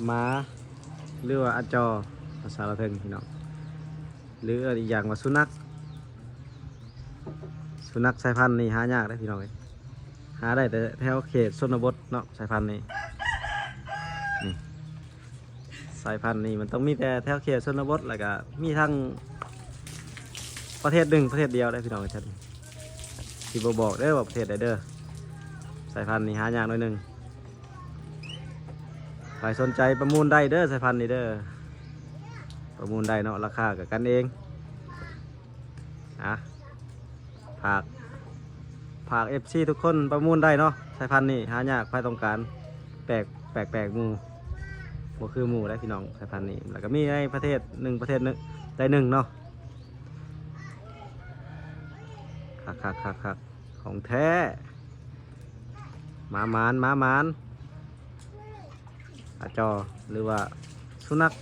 ໝາ ຫຼືວ່າອາຈໍ່ ພາສາລາວເທິງພີ່ນ້ອງ ຫຼືເອີ້ນອີກຢ່າງວ່າສຸນັກ. ສຸນັກສາຍພັນນີ້ຫາຍາກເດ້ພີ່ນ້ອງເອີຍ ຫາໄດ້ແຕ່ແຖວເຂດຊົນນະບົດເນາະ ສາຍພັນນີ້. ນີ້ ສາຍພັນນີ້ມັນຕ້ອງມີແຕ່ແຖວເຂດຊົນນະບົດ ແລ້ວກະມີທັງປະເທດໜຶ່ງປະເທດດຽວເດ້ພີ່ນ້ອງເອີຍ. ຊິບໍ່ບອກເດີວ່າປະເທດໃດເດີ. ສາຍພັນນີ້ຫາຍາກໜ້ອຍໜຶ່ງ. ໃຜສົນໃຈປະມູນໄດ້ເດີ ສາຍພັນນີ້ເດີ ປະມູນໄດ້ເນາະ ລາຄາກໍກັນເອງ. ອ່ະ ຝາກ ຝາກເອັຟຊີທຸກຄົນປະມູນໄດ້ເນາະ. ສາຍພັນນີ້ຫາຍາກ ໃຜຕ້ອງການແປກ ແປກໆໝູ່ ບໍ່ຄືໝູ່ເດ້ພີ່ນ້ອງ ສາຍພັນນີ້. ແລ້ວກໍມີໃນປະເທດໜຶ່ງປະເທດໜຶ່ງໃດໜຶ່ງເນາະ. ຄັກໆໆໆ ຂອງແທ້. ໝາໝານ ໝາໝານ ອາຈໍ່ ຫຼືວ່າສຸນັກ